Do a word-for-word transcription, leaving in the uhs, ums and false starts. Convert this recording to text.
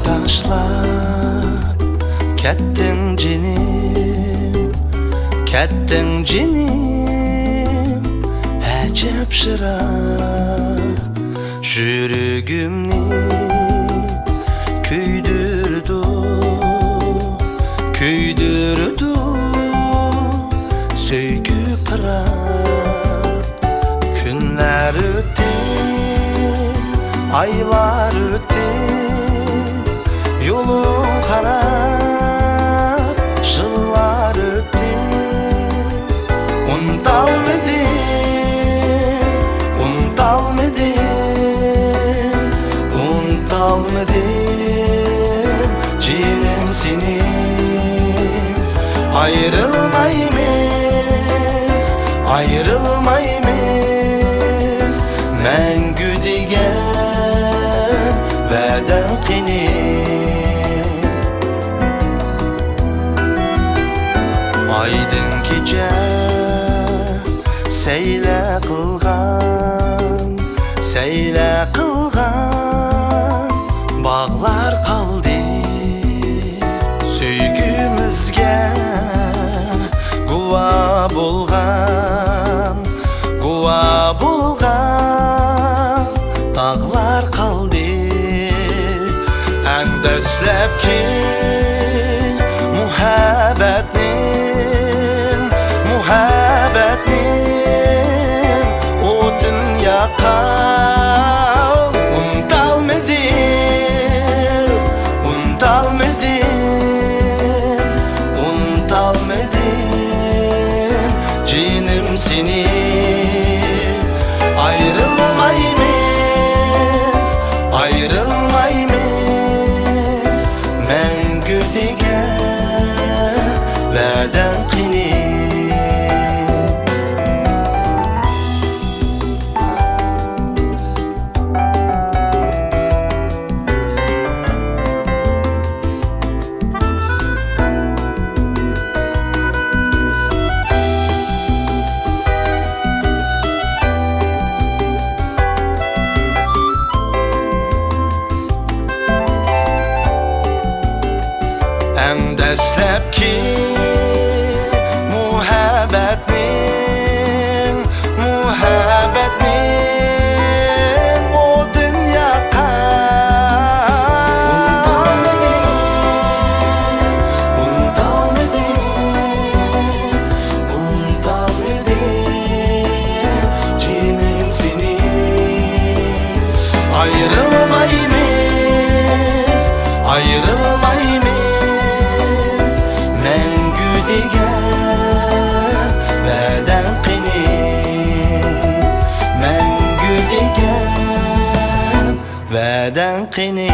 تاشلاپ كەتتىڭ جېنىم، كەتتىڭ جېنىم، ئەجەب شىراق يۈرىكىمنى كۆيدۈرىدۇ، كۆيدۈرىدۇ سۆيگۈ پىراق. كۈنلەر ئۆتتى، ئايلار ئۆتتى، يولۇڭ قاراپ يىللار ئۆتتى. ئۇنتالمىدىم، ئۇنتالمىدىم، ئۇنتالمىدىم جېنىم سېنى. ئايرىلمايمىز، ئايرىلمايمىز مەڭگۈ دېگەن ۋەدەڭ قېنى. ئايدىڭ كېچە سەيلە قىلغان، سەيلە قىلغان باغلار قالدى. سۆيگۈمىزگە گۇۋاھ بولغان، گۇۋاھ بولغان تاغلار قالدى. ئەڭ دەسلەپكى مۇھەببەتنىڭ، مۇھەببەتنىڭ ئوتىنى ياققان. ئۇنتالمىدىم، ئۇنتالمىدىم، ئۇنتالمىدىم جېنىم سېنى. ئايرىلمايمىز، ئايرىلمايمىز مەڭگۈ دېگەن ۋەدەڭ قېنى. ئەڭ دەسلەپكى مۇھەببەتنىڭ، مۇھەببەتنىڭ ئوتىنى ياققان. ئۇنتالمىدىم، ئۇنتالمىدىم جېنىم سېنى. ئايرىلمايمىز، ئايرىلمايمىز مەڭگۈ دېگەن ۋەدەڭ قېنى، مەڭگۈ دېگەن ۋەدەڭ قېنى.